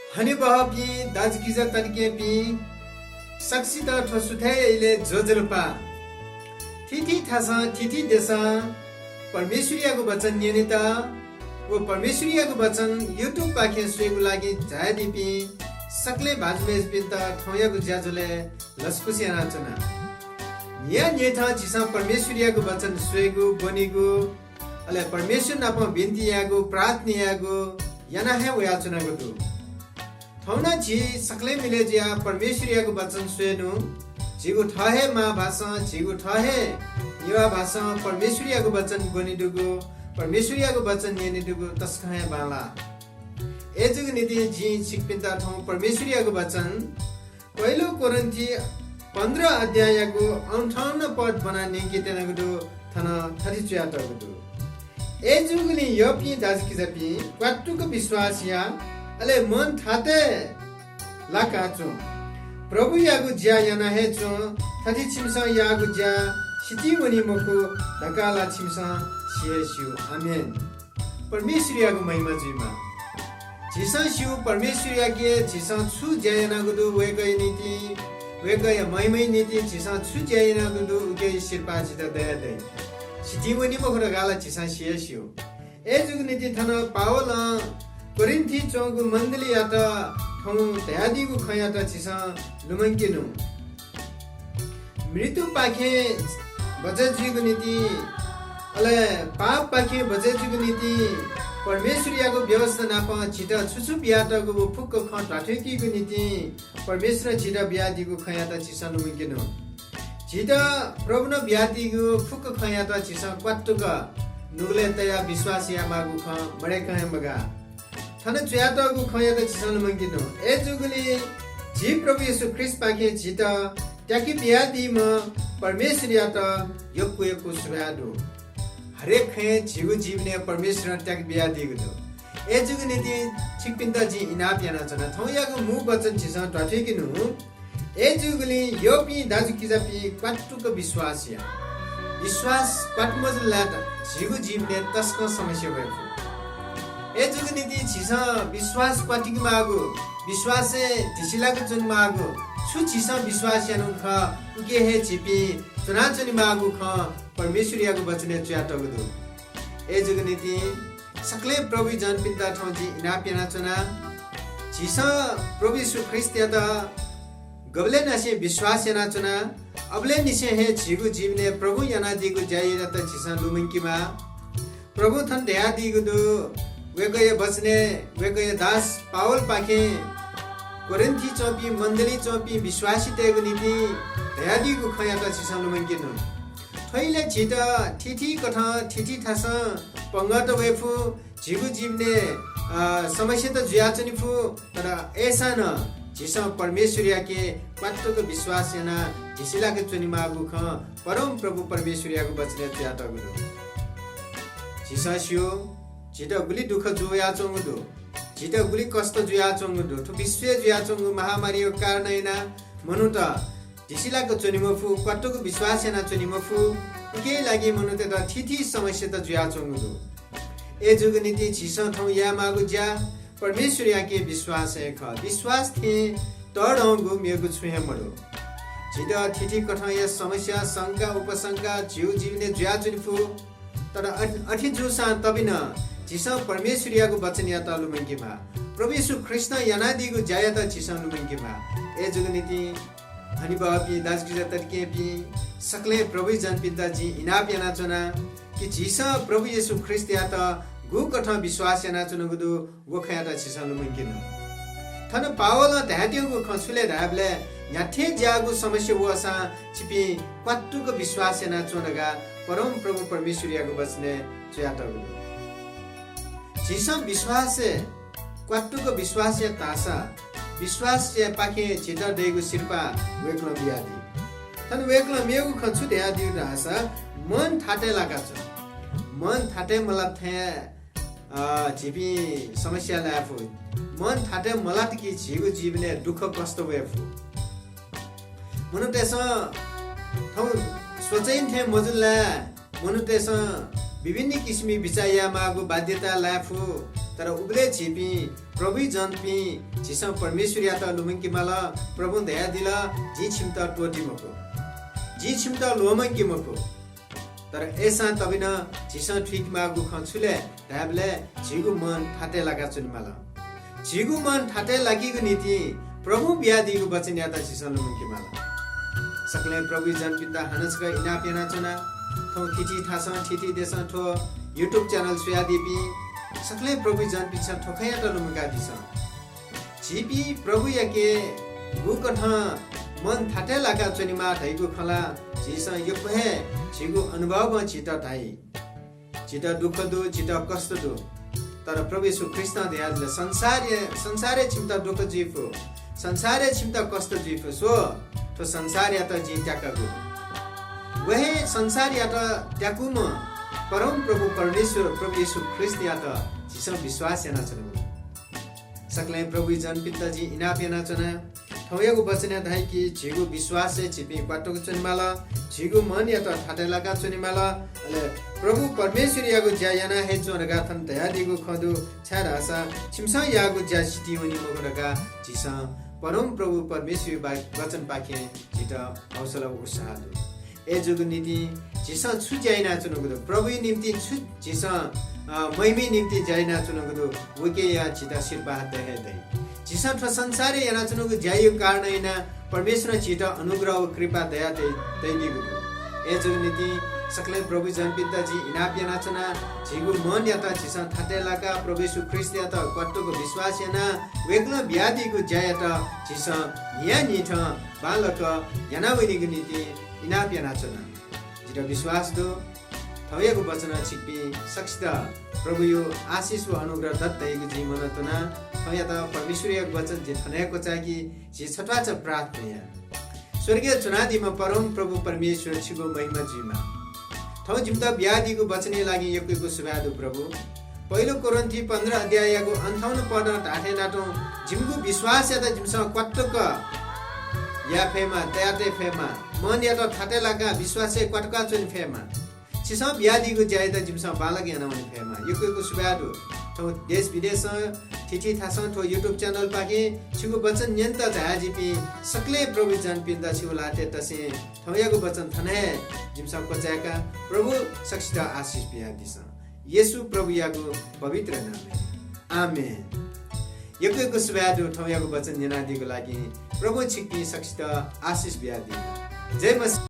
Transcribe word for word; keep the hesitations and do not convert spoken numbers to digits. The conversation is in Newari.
हनेबहःपिं दाजुकिजा तताकेहेँपिं, सकसित थ्व सुथय् इलय् ज्वजलपा। थीथी थासं, थीथी देशं परमेश्वरयागु वचन न्यनेत व परमेश्वरयागु वचन YouTube पाखें स्वयेगु लागि झायादीपिं सकलें भाजु मय्जुपिन्त थौंयागु ज्याझ्वलय् लसकुस यानाच्वना। न्हियान्हिथं झीसं परमेश्वरयागु वचन स्वयेगु, ब्वनेगु, अले परमेश्वर नाप बिन्ति यायेगु, प्रार्थना यायेगु याना हे वयाच्वनागु दु। थौं नं झी सकलें मिलय् जुयाः परमेश्वरयागु वचन स्वयेनु। झीगु थः हे मांभासं, झीगु थः हे नेवाः भासं परमेश्वरयागु वचन ब्वनेदुगु, परमेश्वरयागु वचन न्यनेदुगु तसकं हे बांलाः। अय्जूगु निंतिं जिं छिकपिन्त थौं परमेश्वरयागु वचन पहिलो कोरिन्थी पन्ध्र अध्याययागु अन्ठाउन्न पद ब्वनाः न्यंके त्यनागु दु। थन थथे च्वयातःगु दु, अय्जूगुलिं यःपिं दाजुकिजापिं, क्वातुक विश्वास या, अले मन थातय् लाकाच्वँ। प्रभुयागु ज्या याना हे च्वँ, थथे छिमिसं याःगु ज्या सितिं वनी मखु धकाः ला छिमिसं सि हे स्यू। आमेन। परमेश्वरयागु महिमा जुइमा। झीसं स्यू, परमेश्वरयाके झीसं छु ज्या यानागु दु, वय्कःया निंतिं, वय्कःया महिमाया निंतिं झीसं छु ज्या यानागु दु, उकिया सिरपाः झीत दया दइ। सितिं वनी मखु धकाः ला झीसं सि हे स्यू। अय्जूगु निंतिं थन पावलं कोरिन्थय् च्वंगु मण्डलीयात थौं धयादीगु खँयात झीसं लुमंकेनु। मृत्युपाखें बचय् जुइगु निंतिं, अले पापपाखें बचय् जुइगु निंतिं परमेश्वरयागु व्यवस्था नाप झीत छु छु बियातःगु व फुक्क खँ ध्वाथुइकेगु निंतिं परमेश्वरं झीत बियादीगु खँयात झीसं लुमंकेनु। झीत प्रभुं बियादीगु फुक्क खँयात झीसं क्वातुक नुगलय् तयाः विश्वास यायेमाःगु खँ मदय्कं हे मगाः। थन च्वयातःगु खँयात झीसं लुमंकेनु। अय्जूगुलिं झी प्रभु येशू ख्रीष्टपाखें झीत त्याके बियादीम्ह परमेश्वरयात यक्व यक्व सुभाय् दु। हरेक खँय् झीगु जीवनय् परमेश्वरं त्याके बियादीगु दु। अय्जूगु निंतिं छिकपिन्त जिं इनाप यानाच्वना। थौंयागु मू वचन झीसं ध्वाथुइकेनु। अय्जूगुलिं यःपिं दाजुकिजापिं, क्वातुक विश्वास या। विश्वास क्वातु मजुल धाःसा झीगु जीवनय् तसकं समस्या वये फु। अय्जूगु निंतिं झीसं विश्वास क्वातुके माःगु, विश्वासय् धिसिलाक च्वने माःगु, छु झीसं विश्वास यानागु खः, उकी हे झीपिं च्वनाच्वने माःगु खँ परमेश्वरयागु वचनय् च्वयातःगु दु। अय्जूगु निंतिं सकलें प्रभुया जनपिन्त थौं जिं इनाप यानाच्वना। झीसं प्रभु येशू ख्रीष्टयात गबलय् नासें विश्वास यानाच्वना, अबलय् निसें हे झीगु जीवनय् प्रभुं यानादीगु ज्यायात झीसं लुमंकेमाः। प्रभुं थन धयादीगु दु, वय्कःया वचनय् वय्कःया दास पावलपाखें कोरिन्थय् च्वंपिं मण्डलीइ च्वंपिं विश्वासीतय्गु निंतिं धयादीगु खँयात झीसं लुमंकेनु। थ्व इलय् झीत थीथी कथं थीथी थासं पंगःत वये फु, झीगु जीवनय्, अ, समस्यात जुयाच्वने फु, तर अय्सां नं झीसं परमेश्वरयाके क्वातुक विश्वास यानाः धिसिलाक च्वनेमाःगु खँ परमप्रभु परमेश्वरयागु वचनय् च्वयातःगु दु। झीसं स्यू, झीत गुलि दुःख जुयाच्वंगु दु, झीत गुलि कष्ट जुयाच्वंगु दु। थ्व विश्वय् जुयाच्वंगु महामारीया कारणं यानाः मनूत धिसिलाक च्वने मफु, क्वातुक विश्वास यानाच्वने मफु। उकिया लागि मनूतय्त थीथी समस्यात जुयाच्वंगु दु। अय्जूगु निंतिं झीसं थौं यायेमाःगु ज्या परमेश्वरयाके विश्वास हे खः। विश्वास थें तःधंगु मेगु छुं हे मदु। झीत थीथी कथंया समस्या, शंका, उपशंका झीगु जीवनय् जुयाच्वने फु। तर अ-, अथे जूसां तबि नं झीसं परमेश्वरयागु वचनयात लुमंकेमाः। प्रभु येशू ख्रीष्टं यानादीगु ज्यायात झीसं लुमंकेमाः। अय्जूगु निंतिं हनेबहःपिं दाजुकिजा तताकेहेँपिं, सकलें प्रभुया जनपिन्त जिं इनाप यानाच्वना कि झीसं प्रभु येशू ख्रीष्टयात गुकथं विश्वास यानाच्वनागु दु, व खँयात झीसं लुमंकेनु। थन पावलं धयातःगु खँ छु ले धायेबलय् न्ह्याथें ज्याःगु समस्या वःसां छिपिं क्वातुक विश्वास यानाच्वँ धकाः परमप्रभु परमेश्वरयागु वचनय् च्वयातःगु दु। झीसं विश्वासय् क्वातुक विश्वास यात धाःसा विश्वासयापाखें झीत दइगु सिरपाः वय्कलं बियादी। थन वय्कलं मेगु खँ छु धयादीगु धाःसा मन थातय् लाकाच्वँ। मन थातय् मलात थें अ, झीपिं समस्याय् लाये फु। मन थातय् मलात कि झीगु जीवनय् दुःख कष्ट वये फु। मनूतय्सं थौं सोचें थें मजुल ला, मनूतय्सं विभिन्न किसिमया बिचाः यायेमाःगु बाध्यताय् लाये फु। तर उबलय् झीपिं प्रभुइ जनपिं झीसं परमेश्वरयात लुमंके माल। प्रभुं धयादिल, "जिं छिमित त्वःति मखु, जिं छिमित ल्वःमंके मखु।" तर अय्‌सां तबि नं झीसं थुइके माःगु खँ छु लय् धायेबलय् झीगु मन थातय् लाकाच्वने माल। झीगु मन थातय् लाकीगु निंतिं प्रभुं बियादीगु वचनयात झीसं लुमंके माल। सकलें प्रभुइ जनपिन्त हानं छकः इनाप यानाच्वना। थौं थीथी थासं, थीथी देशं थ्व YouTube channel स्वयादीपिं सकलें प्रभुइ जनपिन्सं थ्व खँयात लुमंकादिसँ। झीपिं प्रभुयाके गुकथं मन थातय् लाकाच्वनेमाः धइगु खँ ला झीसं यक्व हे झीगु अनुभवं झीत धाइ। झीत दुःख दु, झीत कष्ट दु। तर प्रभु येशू ख्रीष्टं धयादिल, "संसारय्, संसारय् छिमित दुःख जुइ फु, संसारय् छिमित कष्ट जुइ फु। स्व, थ्व संसारयात जिं त्याकागु।" व हे संसारयात त्याकूम्ह परमप्रभु परमेश्वर प्रभु येशू ख्रीष्टयात झीसं विश्वास यानाच्वनागु। सकलें प्रभुइ जनपिन्त जिं इनाप यानाच्वना। थौंयागु वचनय् धाइ कि झीगु विश्वासय् झीपिं क्वात्तुक च्वनेमाल, झीगु मनयात थातय् लाका च्वनेमाल। अले प्रभु परमेश्वरयागु ज्या याना हे च्वँ धकाः थन धयादीगु खँ दु, छाय्धाःसा छिमिसं याःगु ज्या सितिं वनी मखु धकाः झीसं परमप्रभु परमेश्वरया बा-, वचनपाखें झीत हौसला व उत्साह दु। अय्‌जूगु निंतिं झीसं छु ज्या यानाच्वनागु दु? प्रभुया निंतिं छु झीसं, अ, महिमाया निंतिं ज्या यानाच्वनागु दु? वय्‌कःया झीत सिरपाः दये हे दइ। झीसं थ्व संसारय् यानाच्वनागु ज्याया कारणं यानाः परमेश्वरं झीत अनुग्रह व कृपा दया तइ-, तइदीगु दु। अय्‌जूगु निंतिं सकलें प्रभु जनपिन्त जिं इनाप यानाच्वना। झीगु मनयात झीसं थातय् लाकाः प्रभु येशू ख्रीष्टयात क्वात्तुक विश्वास यानाः वय्‌कलं बियादीगु ज्यायात झीसं न्हियान्हिथं बांलाक यानावनीगु निंतिं इनाप यानाच्वना। जितः विश्वास दु, थौंयागु वचनं छिकपिं सकसित प्रभुया आशिष व अनुग्रह दत धइगु जिं मनंतुना। थौंयात परमेश्वरयागु वचन जिं थन हे क्वचायेके, झी छत्वाःचा प्रार्थना याये। स्वर्गय् च्वनादीम्ह परमप्रभु परमेश्वर, छिगु महिमा जुइमा। थौं जिमित बियादीगु वचनया लागि यक्व यक्व सुभाय् दु प्रभु। पहिलो कोरिन्थी पन्ध्र अध्याययागु अन्ठाउन्न पदं धाःथें नं तुं जिमिगु विश्वासयात जिमिसं क्वात्तुक याये फयेमा, तयातये फयेमा, मनयात थातय् लाकाः विश्वासय् क्वात्तुका च्वने फयेमा। छिसं बियादीगु ज्यायात जिमिसं बांलाक यानावने फयेमा। यक्व यक्व सुभाय् दु। थौं देश विदेशं, थीथी थासं थ्व YouTube channel पाखें छिगु वचन न्यनेत झायादीपिं सकलें प्रभु जनपिन्त छिगु ल्हातय् तसें थौंयागु वचन थन हे जिमिसं क्वचायेका। प्रभु सकसित आशिष बियादिसँ। येशू प्रभुयागु पवित्र नामय्। आमेन। यक्व यक्व सुभाय् दु थौंयागु वचन न्यनादीगु लागि। प्रभु छिकपिं सकसित आशिष बियादी। जय मसीह।